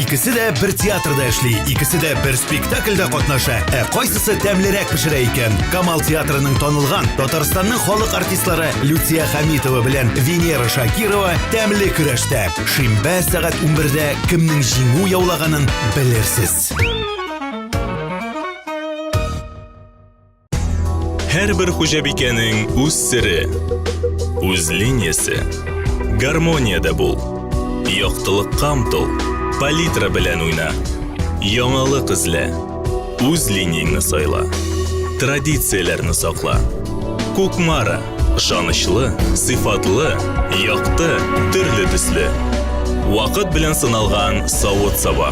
Икесе дә бер театрда эшли, икесе дә бер спектакльдә катнаша. Ә кайсысы тәмлерәк пешерә икән? Камал театрының танылган Татарстанның халык артистлары Люция Хәмитова белән Венера Шакирова тәмле көрәштә. Шимбә сәгать 11дә кемнең җиңү яулаганын белерсез. Һәрбер хуҗабикәнең үз сере, үз линиясе. Гармониядә бул. Яктылыкка омтыл. Палитра белән уйна. Яңалык эзлә. Үз линияңне сайла. Традицияләрне сакла. Кукмара. Ышанычлы, сыйфатлы, якты, төрле төсле. Вакыт белән сыналган савыт-саба.